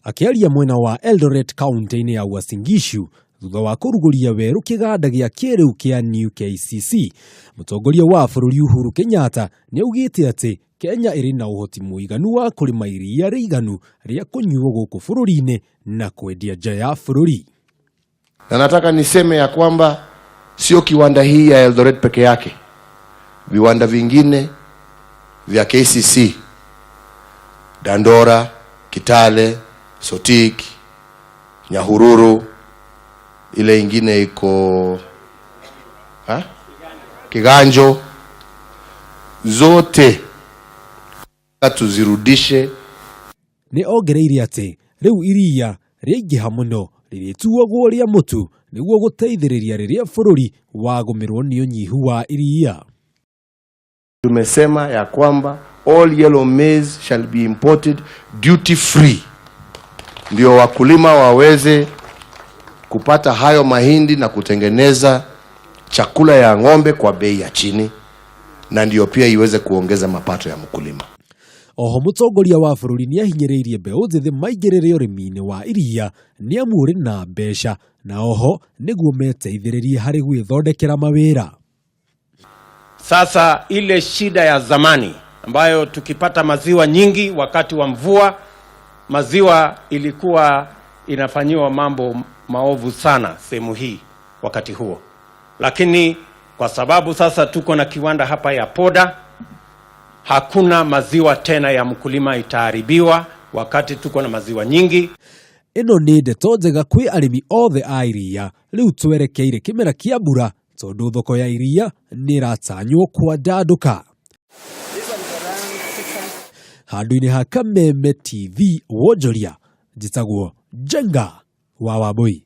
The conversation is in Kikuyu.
Akĩaria mwena wa Eldoret kaunti-inĩ ya Uasin Gishu thutha wa kũrugũria werũ kĩganda gĩa kĩrĩu kĩa New KCC, mũtongoria wa bũrũri Uhuru Kenyatta nĩ augĩte atĩ Kenya ĩrĩ na ũhoti mũiganu wa kũrĩma iria rĩiganu rĩa kũnyuo gũkũ bũrũri-inĩ na kwendia nja ya bũrũri. Na nataka niseme ya kwamba sio kiwanda hii ya Eldoret peke yake, viwanda vingine vya KCC Dandora, Kitale, Sotik, Nyahururu, ile ingine iko ha? Kiganjo, zote tuzirudishe. Nĩ ongereire atĩ rĩu iria rĩaingĩha mũno rĩrĩtuagwo rĩa mũtu nĩguo gũteithĩrĩria rĩrĩa bũrũri wagũmĩrwo nĩ ũnyihu wa iria. Tumesema ya kwamba all yellow maize shall be imported duty free, ndio wakulima waweze kupata hayo mahindi na kutengeneza chakula ya ng'ombe kwa bei ya chini, na ndio pia iweze kuongeza mapato ya mkulima. Oho mũtongoria wa bũrũri nĩ ahinyĩrĩirie mbeũ njĩthĩ maingĩrĩre ũrĩmi-inĩ wa iria nĩ amu ũrĩ na mbeca na oho nĩguo meteithĩrĩrie harĩ gwĩthondekera mawĩra. Sasa ile shida ya zamani ambayo tukipata maziwa nyingi wakati wa mvua, maziwa ilikuwa inafanyiwa mambo maovu sana sehemu hii wakati huo, lakini kwa sababu sasa tuko na kiwanda hapa ya poda, hakuna maziwa tena ya mkulima itaharibiwa wakati tuko na maziwa nyingi. Ĩno nĩ ndeto njega kwĩ arĩmi othe a iria rĩu twerekeire kĩmera kĩa mbura tondũ thoko ya iria nĩ ĩratanywo kwandandũka. Handũ-inĩ ha Kameme TV wonjoria, njĩtagwo Njenga wa Wambui.